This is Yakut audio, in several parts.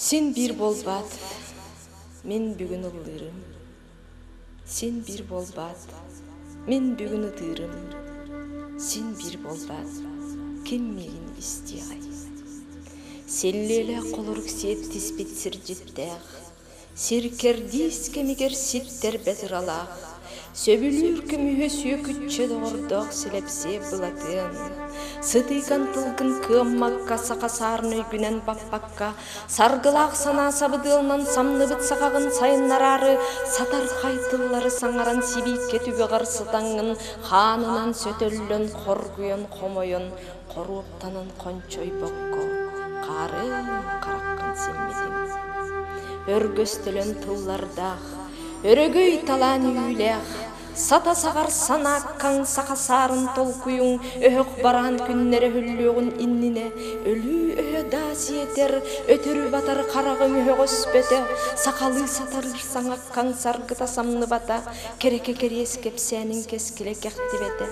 Син биир буолбаат, мин бүгүн ыллыырым. Син биир буолбаат, мин бүгүн ытыырым. Син биир буолбаат, ким миигин истиэҕэй? Силлиэлээх холорук сиэттиспит сирдьиттээх, Сир кэрдиис кэмигэр ситтэрбэт ыралаах, сөбүлүүр көмүһэ сүөкүччэ доҕордоох Силэпсиэп Былатыан, сытыыкан тылгын кыаммакка саха саарын өйгүнэн баппакка, саргылаах санаа сабыдыалынан самныбыт сахаҕын сайыннараары сатархай тыллары саҥаран сибииккэ түгэҕэр сытаҥҥын хаанынан сөтөллөн, хоргуйан, хомойон, хоруоптанан хончойбокко хаарын хараххын симмитим. Өргөстөлөн тыллардаах, өрөгөй талаан үүлээх, сата саҕар санааккаҥ саха саарын толкуйуҥ өһөх бараан күннэрэ өһүллүөҕүн иннинэ өлүү өһө даа сиэтэр, өтөрү батар хараҕыҥ өһөҕөспөтө, сахалыы сатарыыр саҥаккаҥ саргыта самныбата, кэрэкэ кэриэс кэпсээниҥ кэскилэ кэхтибэтэ.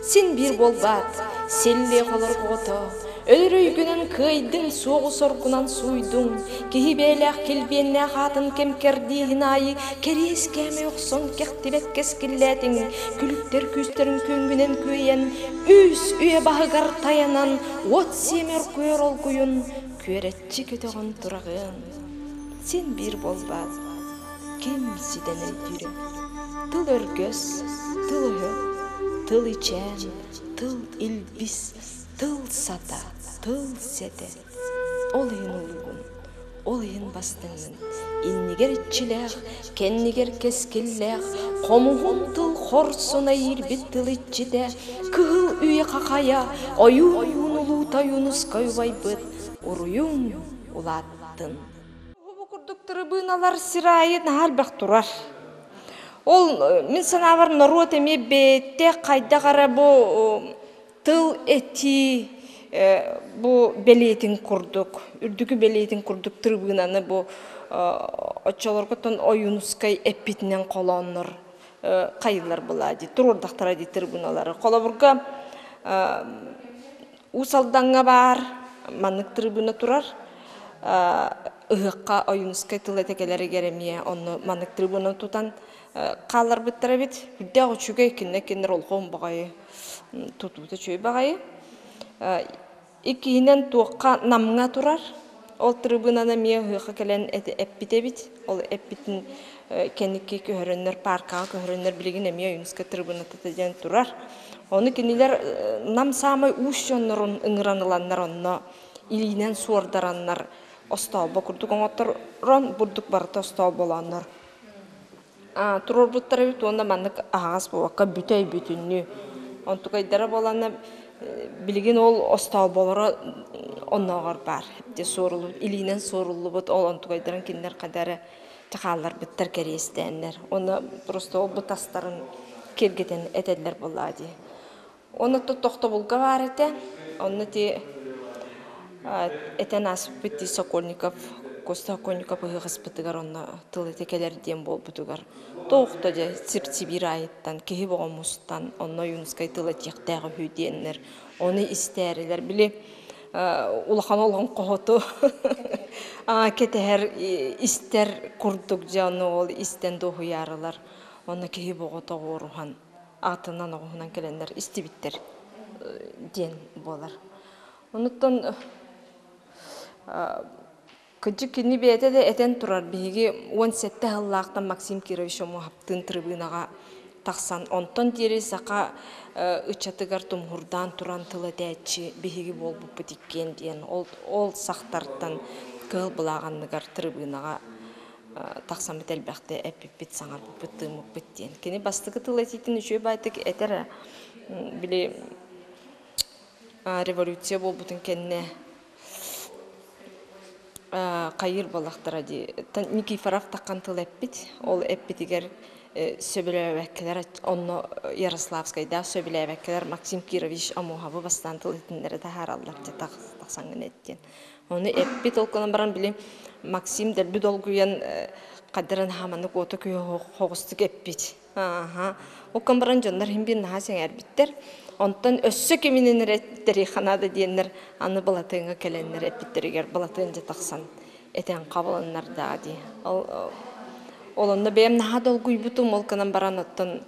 Син биир буолбаат, силлиэ холорук оҕото, өлөр өйгүнэн кыайдыҥ, суоҕу соргунан сууйдуҥ, киһи бэйэлээх килбиэннээх аатын кэм кэрдииһин аайы кэриэс кээмэй охсон кэхтибэт кэскиллээтиҥ, күлүктэр күүстэрин күөҥҥүнэн күөйэн, үс үйэ баһыгар тайанан, уот сиэмэр куйар олгуйун күөрэччи көтөҕөн тураҕыан. Син биир буолбаат, ким ситэн өйдүүрэ? Тыл өргөс, тыл өһөх, тыл ичээн, тыл илбис, тыл сата, тыл сэтэ. Ол иһин улуугун, ол иһин бастыҥмын, иннигэр иччилээх, кэннигэр кэскиллээх, хомуһун тыл хорсуна иирбит тыл иччитэ, кыһыл үйэ хахайа, ойуун улуута Ойуунускай убайбыт, уруйуҥ улааттын. Бу курдук тырыбыыналар сир аайы наһаа элбэх турар. Ол мин санаабар норуот эмиэ бэйэтэ хайдах эрэ бу тыл этии бу бэлиэтин курдук, үрдүкү бэлиэтин курдук тырыбыынаны бу оччолорготтон Ойуунускай эппитинэн холооннор хайыллар была дии, туруордахтара дии тырыбыыналары. Холобурга Уус Алдаҥҥа баар маннык трибуна турар. Ыһыахха Ойуунускай тыл этэ кэлэригэр эмиэ онно маннык трибуна тутан хаалларбыттар эбит. Үрдээх үчүгэй кинилэр кинилэр олоҕун баҕайы тутуута үчүгэй баҕайы. Иккиһинэн туохха Намҥа турар. Ол трибунаны эмиэ ыһыахха кэлэн эппит эбит. Ол эппитин кэнники көһөрөннөр паркаҕа көһөрөннөр билигин эмиэ Ойуунускай трибуната диэн турар. Ону кинилэр Нам саамай уус дьоннорун ыҥыран ыланнар онно илиинэн суордараннар остоолбо курдук оҥотторон бурдук барыта остоолболооннор туруорбуттар эбит уонна маннык аһаҕас буолбакка бүтэй бүтүннүү онтукайдара буоланна билигин ол остоолболоро оннооҕор баар суоруллубут илиинэн суоруллубут ол онтукайдарын кинилэр хайда эрэ хаалларбыттар кэриэстээннэр уонна просто ол бу тастарын киэргэтэн этэллэр буоллаа дии Онно тохтобулга баар этэ. Онно ти этэн ааспыт ти Сокольников, Костя Сокольников ыһыахыспытыгар онно тыл этэ кэлэр диэн буолбутугар туох да дьэ сир-сибиир аайыттан киһи боҕо мустан онно Ойуунускай тыл этиэхтээх үһү диэннэр ону истээрилэр били улахан олоҥхоһуту кэтэһэр истэр курдук дьэ ону ол истэн дуоһуйаарылар онно киһи боҕо тоҕуоруһан аатынан оҕуһунан кэлэннэр истибиттэр диэн буолар. Онуттан кырдьык кини бэйэтэ да этэн турар биһиги 17 сыллаахтан Максим Кирович Омуоһаптыын трибунаҕа тахсан онтон диэри саха ыччатыгар тумуһурдаан туран тыл этээччи биһиги буолбуппут иккиэн диэн ол, ол сахтартан кыһыл былааҕанныгар трибунаҕа тахсаммыт элбэхтэ эппиппит, саҥарбыппыт, тыыммыппыт диэн. Кини бастакы тыл этиитин үчүгэй баайтык этэр били революция буолбутун кэннэ хайыыр буоллахтара дии. Никифоров таххан тыл эппит. Ол эппитигэр сөбүлээбэккэлэр онно Ярославскайдаах сөбүлээбэккэлэр Максим Кирович Омуоһабы бастаан тыл этиннэрэ таһаараллар дьэ тахсаҥҥын эт диэн. Ону эппит ол гынан баран били Максим дэлби долгуйан хаддарын хааманнык уота күйэ хоҕустук эппит. Ааха. Ол гынан баран дьоннор иһин биир наһаа сэҥээрбиттэр. Онтон өссө киминэн эрэ эттэри ханаада диэннэр аны Балатыҥҥа кэлэннэр эппиттэригэр Балатыан дьэ тахсан. Этэн хабылыннардаҕа дии. Ол ол онно бэйэм наһаа долгуйбутум, ол гынан баран оттон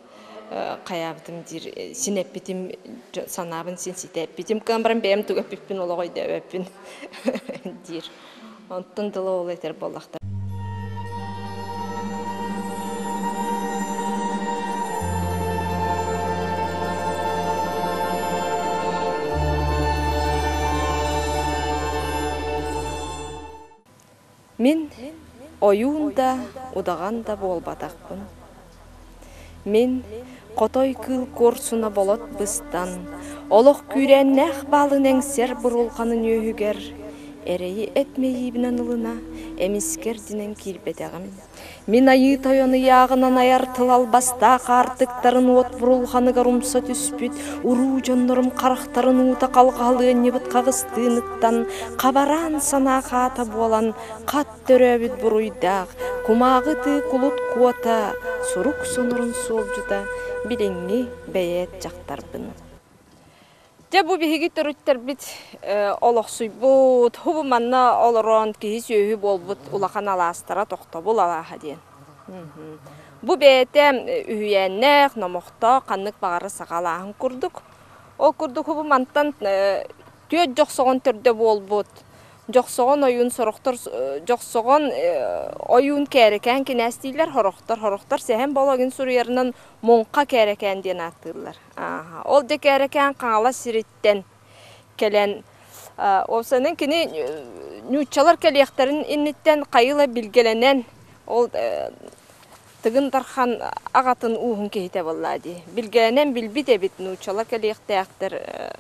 хайаабытым диир син эппитим, санаабын син ситэ эппитим гынан баран бэйэм тугу эппиппин олох өйдөөбөппүн диир. Онтон тыла ол этэр буоллахтар. Мин ойуун да, удаҕан да буолбатахпын. Мин хотой кыыл куорсуна болот быстан, олох күүрээннээх баалын эҥсэр бурулҕанын үөһүгэр эрэйи эт мэйиибинэн ылына, эмискэ эрдинэн киирбэтэҕим. Мин Айыы Тойон ыйааҕынан айар тыл албастаах аартыктарын уот бурулҕаныгар умса түспүт уруу дьоннорум харахтарын уута халҕаһалыанньыбыт хаҕыстыыныттан хабараан санаа хаата буолан хат төрөөбүт буруйдаах кумааҕы тыы кулут куота сурук сонорун суолдьута билиҥҥи бэйээт дьахтарбын. Дьэ бу биһиги төрүттэрбит олохсуйбут, хубу манна олорон киһи-сүөһү буолбут улахан алаастара Тохтобул алааһа диэн. Бу бэйэтэ үһүйээннээх, номохтоох, ханнык баҕарар саха алааһын курдук. Ол курдук хубу мантан түөрт дьохсоҕон төрдө буолбут Дьохсоҕон ойуун сорохтор Дьохсоҕон ойуун Кээрэкээн кинээс дииллэр, сорохтор сорохтор Сэһэн Боло суруйарынан Муҥха Кээрэкээн диэн ааттыыллар. Ол дьэ Кээрэкээн Хаҥалас сириттэн кэлэн уопсайынан кини нууччалар кэлиэхтэрин инниттэн хайыла билгэлэнэн ол Тыгын Дархан аҕатын ууһун киһитэ буоллаа дии. Билгэлэнэн билбит эбит нууччалар кэлиэхтээхтэр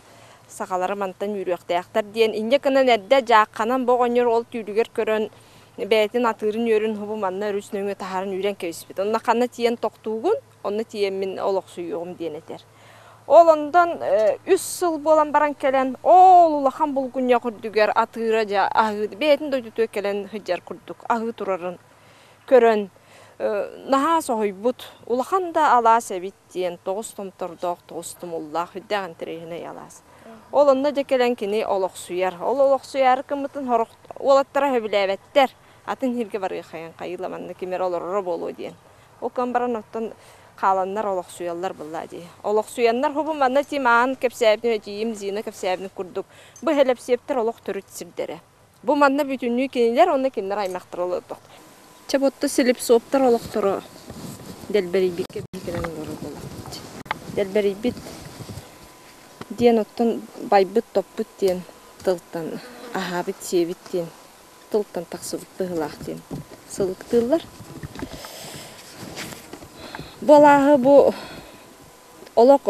сахалары мантан үүрүөхтээхтэр диэн инньэ гынан эрдэ дьаахханан бу оҕонньор ол түүлүгэр көрөн бэйэтин атыырын үөрүн хобу манна өрүс нөҥүө таһааран үүрэн кэбиспит. Онно ханна тиийэн тохтуугун, онно тиийэммин олохсуйуоҕум диэн этэр. Ол онтон үс сыл буолан баран кэлэн, ол улахан булгунньах үрдүгэр атыыра дьэ аһыы бэйэтин дойдутугар кэлэн сылдьар курдук аһыы турарын көрөн наһаа соһуйбут. Улахан да алаас эбит диэн тоҕус томтордоох, тоҕус тумуллаах үрдээх интэриэһинэй алаас. Ол онно дьэ кэлэн кини олохсуйар. Ол олохсуйаары гыммытын сорох уолаттара сөбүлээбэттэр. Атын сиргэ барыахайын хайыыла манна ким эрэ олороро буолуо диэн. Ол кэн баран оттон хааланнар олохсуйаллар буоллаа дии. Олохсуйаннар хобу манна тим аан кэпсээбитин эдьиийим Зина кэпсээбитин курдук бу Хэлэпсиэптэр олох төрүт сирдэрэ. Бу манна бүтүннүү кинилэр уонна кинилэр аймахтара олордохтор. Чэ ботто Слепцовтар олохторо дэлбэрийбиккэ кэлэн олорор буоллахпыт. Дэлбэрийбит диэн оттон байбыт-топпут диэн тылтан аһаабыт-сиэбит диэн тылтан тахсыбыт быһыылаах диэн сылыктыыллар. Бу алааһы бу олох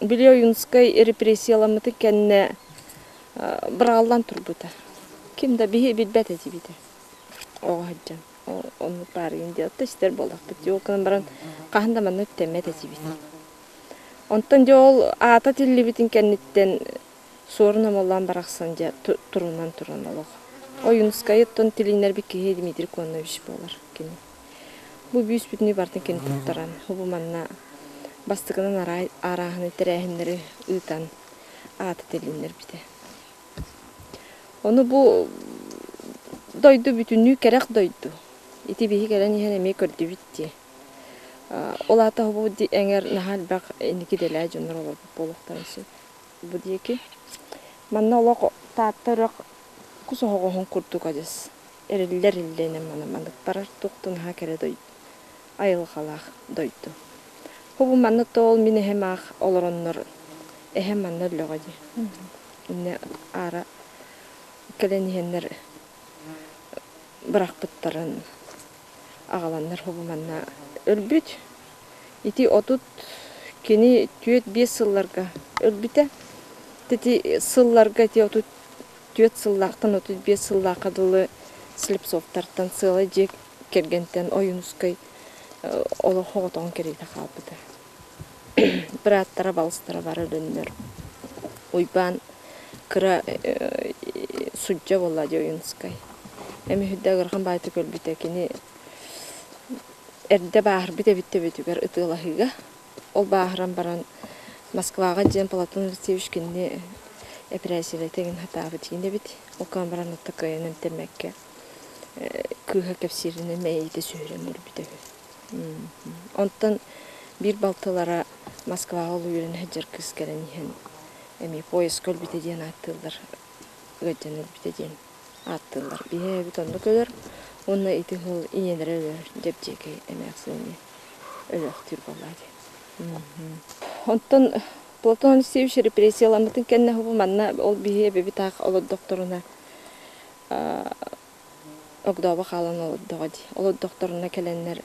били Ойуунскай репрессияламмытын кэннэ быраҕыллан турбута. Ким да биһи билбэт этибит. Оҕо сылдьан оннук баарыгын диэн оттон истэр буоллахпыт. Ол гынан баран хаһан да манна үктэммэт этибит. Онтон дьэ ол аата тиллибитин кэнниттэн Суорун омоллоон барахсан дьэ турунан туран олох. Ойуунускайы оттон тилиннэрбит киһи Дмитрий Конович буолар кини. Бу бүүс бүтүнүү бартын кини туттаран, бу манна бастакынан арааһынай тэрээһиннэри ыытан аата тилиннэрбитэ. Ону бу дойду бүтүннүү кэрэх дойду. Ити биһи кэлэн иһэн эмиэ көрдүбүт дии. Ол аата бу эҥэр наһаа элбэх инники идэлээх дьоннор олорбут буолуохтарын сөп. Бу диэки. Манна олох Таатта үрэх кус оһоҕоһун курдук адьас эриллэр иллэнэн манан маннык барар туох да наһаа кэрэ дойду айылҕалаах дойду. Бу манна тоол мин эһэм аах олороннор эһэм манна өллөҕө дии. Иннэ аара кэлэн иһэннэр бырахпыттарын аҕаланнар хобу манна өлбүт. Ити 30 кини 4-5 сылларга өлбүтэ. Ити сылларга ити 34 сыллаахтан 35 сыллаахха дылы Слепцовтартан сыалай дьиэ кэргэнтэн Ойуунускай олох оҕотоҕун кэриэтэ хаалбыта. Бырааттара, балыстара бары өлөннөр. Уйбаан кыра судья буолла дии Ойуунускай. Эми үрдэ ыарахан баайытык өлбүтэ. Кини эрдэ бааһырбыт эбит төбөтүгэр ытыалаһыыга. Ол бааһыран баран Москваҕа диэн Платон Алексеевич кинини эпэрээссийэлэтэ игин сатаабыт диэн эбит. Ол гынан баран отто кыайан эмтэммэккэ. Кыыһа кэпсииринэн мэйиитэ сүһүрэн өлбүтэ үһү. Онтон биир балтылара Москваҕа ол үөрэнэ сылдьар кыыс кэлэн иһэн эмиэ поезка өлбүтэ диэн ааттыыллар, ыалдьан өлбүтэ диэн ааттыыллар. Биһи эбит онно көлөр уонна ити сыл ийэлэрэ өлөр Дьэбдьиэкэй эмээхсин эмиэ өлөөхтүүр буоллаа дии. Онтон Платон Алексеевич репрессияламмытын кэннэ бу манна ол биһи эбэбит аах олордохторуна огдообо хаалан олордоҕо дии. Олордохторуна кэлэннэр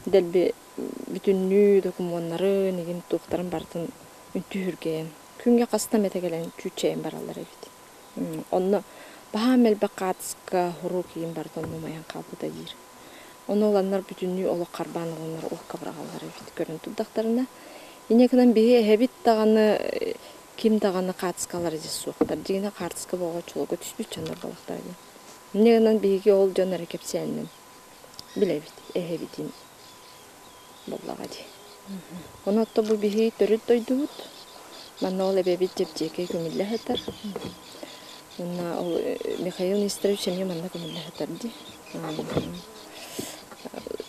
дэлби бүтүннүү докумуоннарын, игин туохтарын барытын үнтүһүргэйэн, күҥҥэ хаста эмэтэ кэлэн чүүччэйэн бараллар эбит. Онно баһаам элбэх хаатыска, хурук иин барыта онно умайан хаалбыта диир. Ону ыланнар бүтүннүү олох харбаан ыланнар уокка быраҕаллар эбит көрөн турдахтарына. Инньэ гынан биһи эһэбит даҕаны ким даҕаны хаартыскалара дьэ суохтар. Дьиҥинэ хаартыска бөҕө чулуга түспүт дьоннор буоллахтара дии. Инньэ гынан биһиги ол дьон эрэ кэпсээнинэн билэбит эһэбитин буоллаҕа дии. Ону отто бу биһиги төрүт дойдубут. Манна ол эбэбит Дьэбдьиэкэй көмүллэ сытар. Уонна ол Михаил Нестерович эмиэ манна көмүллэ сытар дии.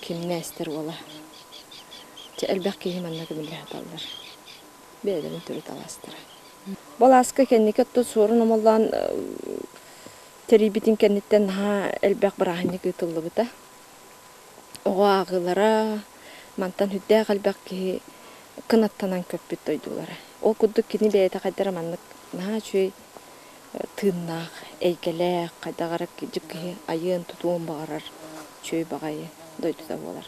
Кимнээстэр уола. Чэ элбэх киһи манна көмүллэ сыталлар. Бэйэлэрин төрүт алаастара. Бу алааска кэнники отто суорун омоллоон тэрийбитин кэнниттэн наһаа элбэх бырааһынньык ыытыллыбыта. Оҕо ааҕыылара, мантан сүрдээх элбэх киһи кынаттанан көппүт дойдулара. Ол курдук кини бэйэтэ хайдах эрэ маннык наһаа үчүгэй тыыннаах, эйгэлээх, хайдах эрэ дьик киһи айыан-тутуон баҕарар үчүгэй баҕайы дойдута буолар.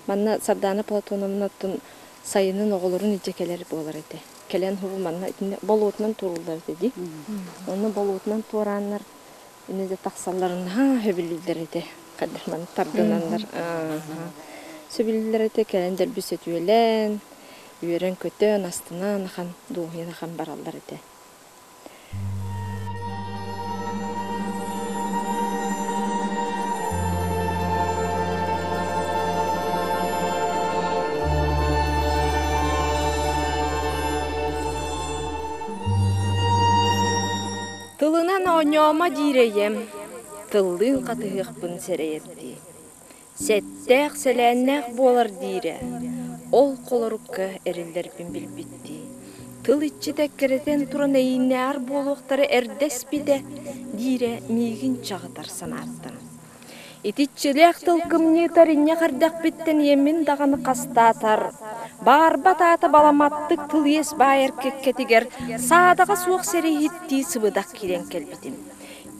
Манна Сардаана Платоновна оттон сайынын оҕолорун илдьэ кэлэр буолар этэ. Кэлэн хубу манна итиннэ болуотунан турууллар этэ дии. Онно болуотунан туорааннар иннэ да тахсалларын наһаа сөбүлүүллэр этэ. Хайдах манна тардынаннар сөбүлүүллэр этэ. Кэлэн дэлби сөтүөлээн, үөрэн-көтөн, астынан ахан, дуоһуйан ахан бараллар этэ. Тылынан оонньоомо диир эйэм, тыллыын хатыһыахпын сэрэйэрдии. Сэттээх сэлээннээх буолар диирэ, ол холорукка эриллэрбин билбиттии, тыл иччитэ эккирэтэн туран эйииннээҕэр буолуохтара эрдэ эспитэ диирэ миигин чаҕытар санааттан. Итиччилээх тыл кымньыытар инньэх эрдэхпиттэн иэммин даҕаны хастаатар, баарбат аата баламаттык тыл иэс баайар кэккэтигэр саадаҕа суох сэрииһиттии сыбыдах киирэн кэлбитим.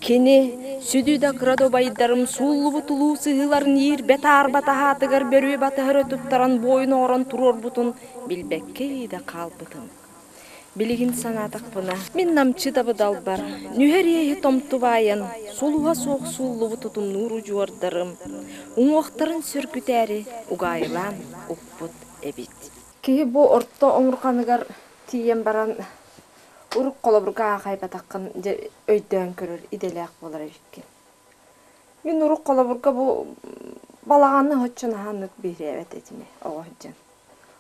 Кини сүдү да кыра дубайдарым сууллубут улуу сыһыыларын иирбэ-таарба таһаатыгар бөрүө батыһары туттаран буойун оҥорон туруорбутун билбэккэ да хаалбытым. Билигин санаатахпына, мин намчы дабыдалбар, нүһэр иэһи томтубаайан, сулуһа суох сууллубут утумнуур удьуордарым уҥуохтарын сөргүтээри угаайылаан укпут эбит. Киһи бу орто омурҕаныгар тиийэн баран Урук холобурга аахайбатаххын дьэ өйдөөн көрөр идэлээх буолар эбиккин. Мин урук холобурга бу балаҕаны соччо наһаа оннук биһирээбэт этим оҕо сылдьан.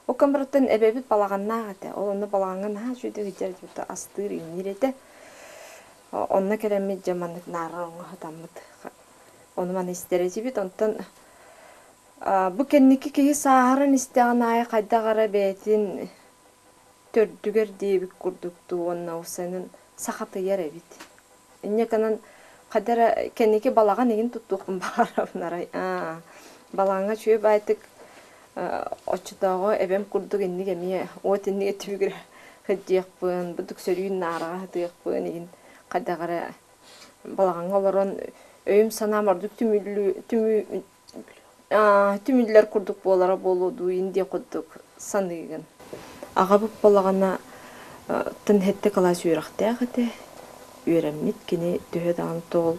Ол кэмбэрэттэн эбэбит балаҕаннаах этэ. Ол онно балаҕаҥҥа наһаа үчүгэйдик сылдьар этибит астыыр, иҥниир этэ. Онно кэлэммит дьэ маннык наара оҥо сытаммыт ону маны истэр этибит. Онтон бу кэнники киһи сааһыран истэҕин аайы хайдах эрэ бэйэтин төрдүгэр диэбит курдук дуу уонна усанын сахатыйар эбит. Инньэ гынан хайда эрэ кэнники балаҕан игин туттуохпун баҕарабын арай. Балаҕаҥҥа үчүгэй баайтык оччотооҕу эбэм курдук инник эмиэ уот иннигэ түбүгүрэ сылдьыахпын, бу сөрүүн наараҕа сытыахпын игин хайдах эрэ балаҕаҥҥа олорон өйүм-санаам ордук түмүллүү түмүллэр курдук буолара буолуо дуу индия курдук саныыгын. Аҕабыт балаҕана тын сэттэ кылаас үөрэхтээх этэ. Үөрэммит кини төһө даҕаны тоҕол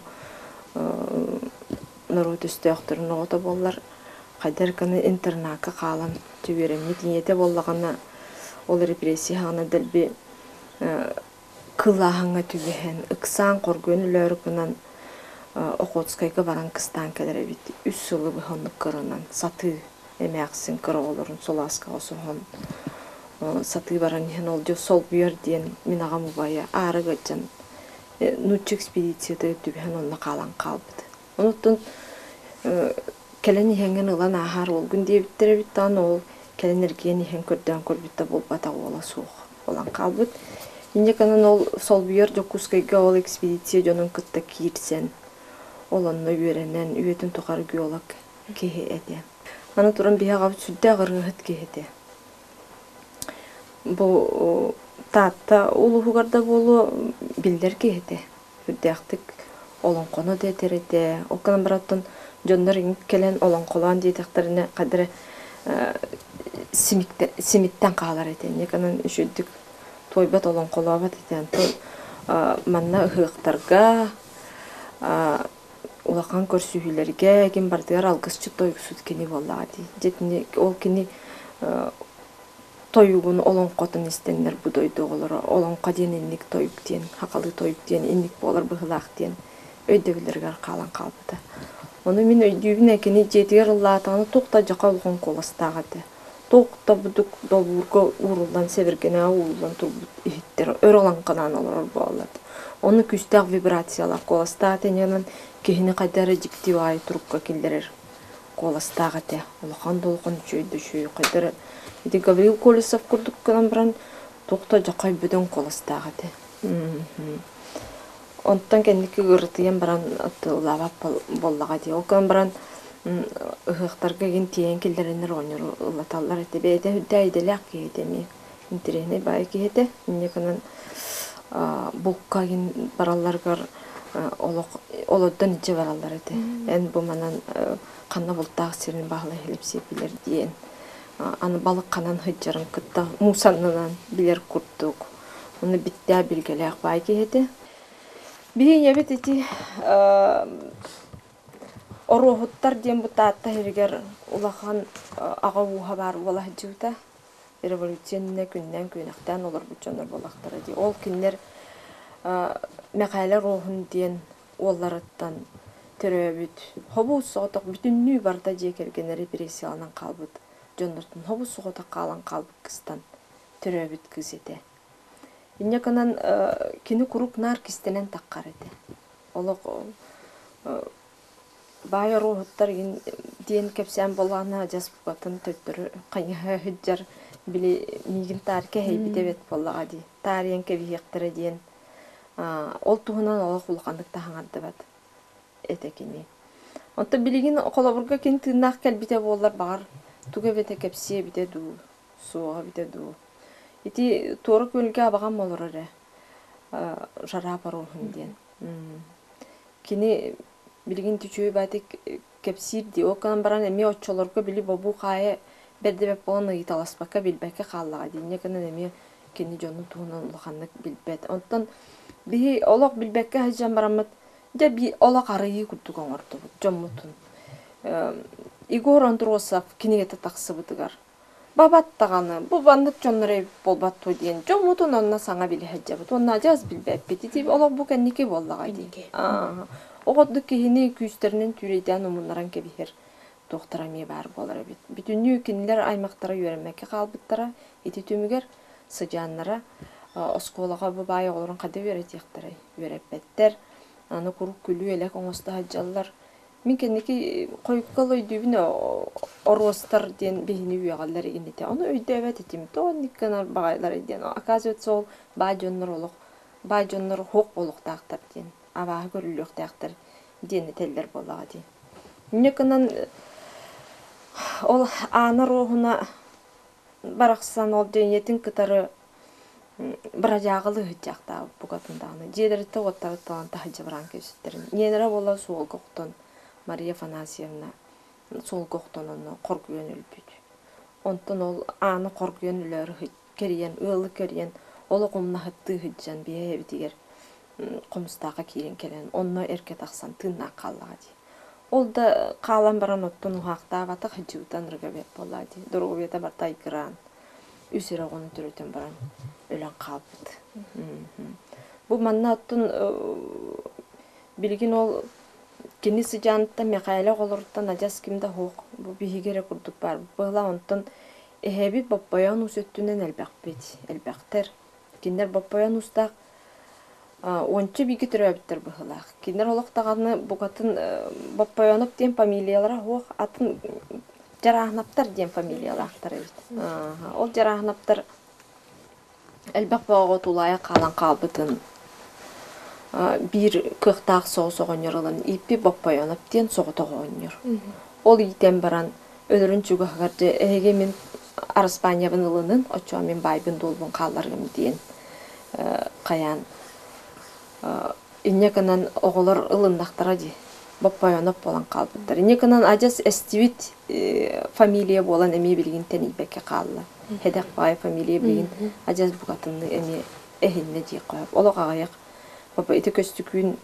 норуот өстөөхтөрүн оҕото буоллар, хайдах гына интернакка хаалан үөрэммит ийэтэ буоллаҕына, ол репрессия саҕана дэлби кылааһыҥҥа түбэһэн, ыксаан хоргуйан өлөөрү гынан Охотскайга баран кыстаан кэлэр эбит. Үс сылы быһа оннук кыранан сатыы эмээхсин кыра оҕолорун солааскаҕа соһон сатыы баран иһэн ол дьэ солбуйар диэн мин аҕам убайа аара ыалдьан нуучча экспедициятыгар түбэһэн онно хаалан хаалбыт. Онуттан Кэлэн иһэҥҥин ылан ааһаар уолгун диэбиттэр эбит даҕаны, ол кэлэн эргийэн иһэн көрдөөн көрбүт да буолбатах уола суох буолан хаалбыт. Инньэ гынан ол солбуйар Дьокуускайга ол экспедиция дьонун кытта киирсэн, ол онно үөрэнэн, үйэтин тухары геолог киһи этэ. Аны туран биһи аҕабыт сүрдээх ырыаһыт киһи этэ. Бу Таатта улууһугар да буолуо биллэр киһи этэ. Үрдээхтик олоҥхону да этэр этэ. Ол гынан баран оттон дьоннор кэлэн олоҥхолоон диэтэхтэринэ хайдах эрэ симиттэн хаалар этэ. Инньэ гынан үчүгдүк туойбат олоҥхолообот этэ. Онтон манна ыһыахтарга улахан көрсүһүүлэргэ ким барытыгар алгысчыт тойуксут кини буоллаҕа дии. Дьэ ол кини тойугун олоҥхотун истэннэр бу дойду оҕолоро олоҥхо диэн инник тойук диэн, хахалыы тойук диэн инник буолар быһыылаах диэн өйдөбүллэригэр хаалан хаалбыта. Ону мин өйдүүбүн ээ кини дьиэтигэр ыллаатаҕына туох да дьаха улахан куоластаах этэ. Туох да будук долуурга ууруллан сэбиргэнэҕэ ууруллан турбут иһиттэр өр олоҥхоноон олорор буоллар. Ону күүстээх вибрациялаах куоластаах этэ инньэ киһини хайдах эрэ дьикти баҕайы турукка киллэрэр куоластаах этэ. Улахан да улахан үчүгэй да үчүгэй хайдах эрэ ити Гаврил Колесов курдук гынан баран туох да дьахай бөдөҥ куоластаах этэ. Онтон кэнники ырытыйан баран тыллаабат буоллаҕа дии. Ол гынан баран ыһыахтарга игин тиэйэн киллэрэннэр оҕонньору ыллаталлар этэ. Бэйэтэ үрдээх идэлээх киһи этэ эмиэ. Интэриэһинэй баайы киһи этэ. Инньэ гынан булка игин баралларыгар олох олордон илдьэ бараллар этэ. Эн бу манан ханна бултаах сирин баһылай Илипсиэ билэр диэн. Аны балык ханан сылдьарын кытта муус аннынан билэр курдук. Ону биттээх билгэлээх баай киһи этэ. Биһи ийэбит ити Оруоһуттар диэн бу Таатта иһигэр улахан аҕа ууһа баар буола сылдьыбыта. Революция иннинэ күннээн күөнэхтээн олорбут дьоннор буоллахтара дии. Ол кинилэр Мэхээлэ Оруоһун диэн уолларыттан төрөөбүт хобуус соҕотох бүтүннүү барыта дьиэ кэргэнэ репрессияланан хаалбыт дьоннортон хобус соҕотох хаалан хаалбыт кыстан төрөөбүт кыыс этэ. Инньэ гынан кини куруук наар кистэнэн таххар этэ. Олох баай оруоһуттар диэн кэпсээн буоллаҕына адьас букатын төттөрү хайыһа сылдьар били миигин таар кэһэйбит эбит буоллаҕа дии. Таарыйан кэбиһиэхтэрэ диэн ол туһунан олох улаханнык таһаҥардыбат этэ кини. Онтон билигин холобурга кини тыыннаах кэлбитэ буоллар баҕар тугу эбэтэ кэпсиэ эбитэ дуу, суоҕа эбитэ дуу. Ити туора күөлгэ абаҕам олорор ээ, Жара Пароһун диэн. Кини билигин үчүгэй баатык кэпсиир дии. Ол гынан баран эмиэ оччолорго били бобуу хаайа бэрдибэт буолан ыйыталаспакка билбэккэ хааллаҕа дии. Инньэ гынан эмиэ кини дьонун туһунан улаханнык билбэт. Онтон биһи олох билбэккэ сылдьан бараммыт дьэ би олох арыйыы курдук оҥордубут дьоммутун. Егор Андросов кинигэтэ тахсыбытыгар бабат даҕаны бу маннык дьоннор эбит буолбат дуо диэн дьоммутун онно саҥа билэ сылдьабыт уонна адьас билбэппит ити олох бу кэнники буоллаҕа дии. Оҕордук киһини күүстэринэн түүрэйдээн умуннаран кэбиһэр туохтара эмиэ баар буолар эбит. Бүтүннүү кинилэр аймахтара үөрэммэккэ хаалбыттара. Ити түмүгэр сыдьааннара оскуолаҕа бу баай оҕолорун хайда үөрэтиэхтэрэй? Үөрэппэттэр. Аны куруук күлүү-элэк оҥосто сылдьаллар. Мин кэнники хойукка өйдүүбүн оруостар диэн биһини үөҕэллэр игинитэ. Ону өйдөөбөт этим. Тоҕо инник гынар баҕайыларый диэн. Оказывается, ол баай дьоннор олох баай дьоннор хуох буолуохтаахтар диэн, абааһы көрүллүөхтээхтэр диэн этэллэр буоллаҕа дии. Инньэ гынан ол Аана Оруоһуна барахсан ол дьиэ кытары бырадьааҕылыы сылдьаахтаабыт букатын даҕаны. Дьиэлэриттэн уоттарыттан таһырдьа баран кэбиспиттэрин. Ийэлэрэ буолла суолга охтон Мария Афанасьевна суолга охтон онно хоргуйан өлбүт. Онтон ол ааны хоргуйан өлөөрү кэрийэн, ыалы кэрийэн олох умнаһыттыы сылдьан биһи эбитигэр Хомустаахха киирэн кэлэн онно эргэ тахсан тыыннаах хааллаҕа дии. Ол да хаалан баран оттон уһаахтаабатах сылдьыбытан ырыгабыат буоллаҕа дии. Доруобуйата барыта айгыраан үс эрэ оҕону төрөтөн баран өлөн хаалбыт. Бу манна оттон билигин ол кини сыдьааныттан Мэхээлэ оҕолоруттан адьас ким да суох. Бу биһиги эрэ курдук баар. Быһыылаах онтон эһэбит Боппойоон уус өттүнэн элбэхпит, элбэхтэр. Кинилэр Боппойоон уустаах Уонча бииргэ төрөөбүттэр быһыылаах. Кинилэр олох даҕаны букатын Боппойоноп диэн фамилиялара суох, атын Дьарааһынаптар диэн фамилиялаахтар эбит. Ол Дьарааһынаптар элбэх бөҕөҕө тулаайах хаалан хаалбытын биир кыахтаах соҕус оҕонньор ылан ииппит Боппойоноп диэн соҕотох оҕонньор. Ол иитэн баран өлөрүн чугаһыгар дьэ эһиги мин араспаанньабын ылынын, оччоҕо мин баайбын-дуолбун хаалларыам диэн хайаан инньэ гынан оҕолор ылыннахтара дии Боппойоноп буолан хаалбыттар. Инньэ гынан адьас эстибит фамилия буолан эмиэ билигин тэнийбэккэ хаалла. Хэдэх баай фамилия билигин адьас букатынны эмиэ эһиннэ диэххэ сөп. Олох аҕыйах ити Көстүкүүн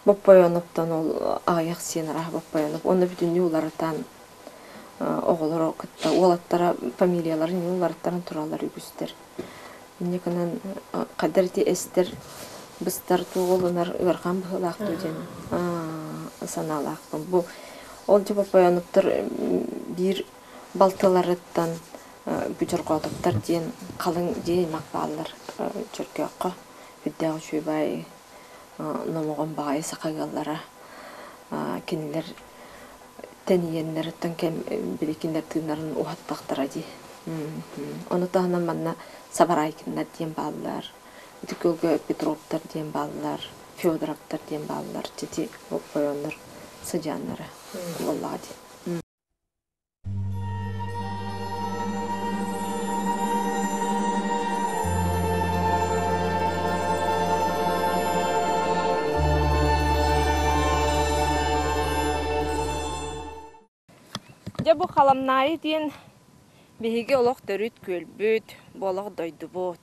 Боппойоноптон ол аҕыйах сиэн арааһа Боппойоноп уонна бүтүннүү уларытан оҕолоро кытта уолаттара фамилияларын уларыттаран тураллар үгүстэр. Инньэ гынан хайдар ити эстэр быстар туоҕулунар ыарахан быһыылаах дуу диэн санаалаахпын. Бу ол дьэ Боппойоноптор биир балтыларыттан Бүдьөрҕоотоптор диэн халыҥ дьиэ аймах бааллар Чөркөөххө. Үрдээх үчүгэй баай номоҕон баҕайы саха ыаллара кинилэр тэнийэннэриттэн кэм били кинилэр тыыннарын уһаттахтара дии. Ону таһынан манна Сабарайкиннар диэн бааллар, Ытык Күөлгэ Петровтар диэн бааллар, Федоровтар диэн бааллар, тити ойоннор сыдьааннара буоллаҕа дии. Дьэ бу Халамнаайы диэн биһиги олох төрүт күөлбүт, бу олох дойдубут.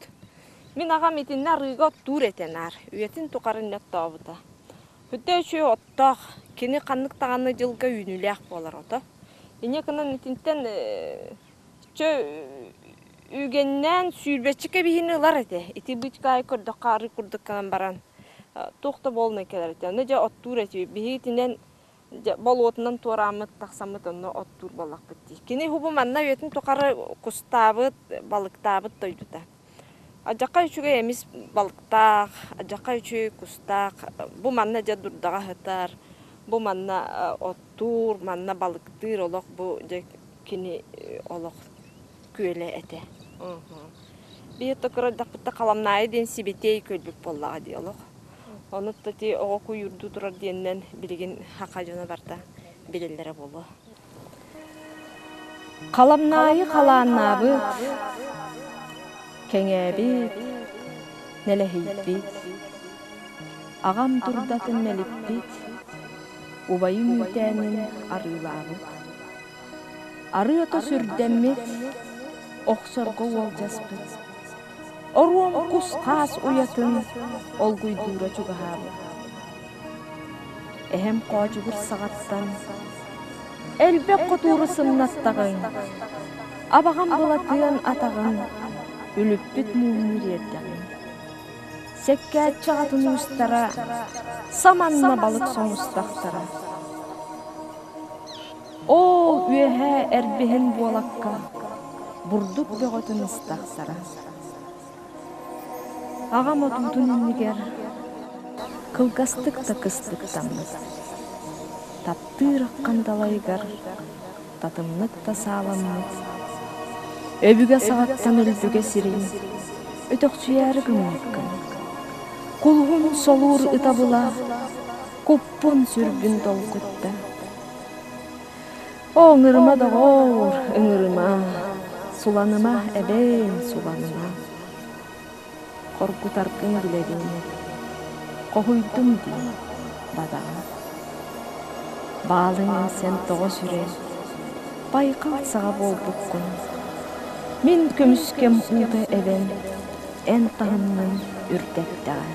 Мин аҕам итиннэ арыыга оттуур этэ наар, үйэтин тухары иннэ оттообута. Бүтэ үчүгэй оттоох, кини ханнык даҕаны дьылга үүнүүлээх буолар ото. Инньэ гынан итинтэн чө үгэннээн сүүрбэччэ кэбиһиини ылар этэ. Ити бычкаайы көрдөххө арыы курдук гынан баран туох да буолунай кэлэр этэ. Ону дьэ оттуур этибит. Биһиги итинэн дьэ болуотунан туорааммыт тахсаммыт онно оттуур буоллахпыт дии. Кини уһубу манна үйэтин тухары кустаабыт, балыктаабыт дойдута. Адьака үчүгэй эмис балыктаах, адьака үчүгэй кустаах. Бу манна дьэ дурдаҕа сытар, бу манна оттуур, манна балыктыыр олох бу дьэ кини олох күөлэ этэ. Биир да кырайдахпытта Халамнаайы диэн сибэтиэй күөлбүт буоллаҕа дии олох. Ону ити оҕо куйуурдуу турар диэннэн билигин саха дьоно барыта билэллэрэ буолуо. Халамнаайы халааннаабыт, кэҥээбит, нэлэһийбит, аҕам дурдатын мэлиппит, убайым үүтээнин арыылаабыт. Арыы ото сүрдэммит, охсорго уолдьаспыт, оруом кус-хаас уйатын олгуйдуура чугаһаабыт. Эһэм хоочугур саҕаттан элбэх хотууру сымнаттаҕыҥ, абаҕам былатыан атаҕын үлүппүт мууһун ириэрдэҕиҥ. Сэккээччи аҕатын уустара саманна балык соҥустахтара. Ол үөһээ эрбиһин буолакка бурдук бөҕөтүн ыстахтара. Аҕам отуутун иннигэр кылгастык да кыстыктаммыт, таптыыр аххан далайыгар татымнык да сааламмыт, өбүгэ саҕаттан өлбүгэ сирин өтөхсүйээри гыммыккын, кулуһун солуур ытабыла куппун-сүрбүн долгутта. Оо, ыҥырыма, доҕоор, ыҥырыма, суланыма, эбээн, суланыма. Хоргутаргын билэбин, хоһуйдум дии, бадаҕа. Баалыҥ эҥсэн тоҕо сүрэй, байҕал саҕа буолбуккун. Мин көмүскэм уута эбэн, эн таһыммын үрдэттэҕэ.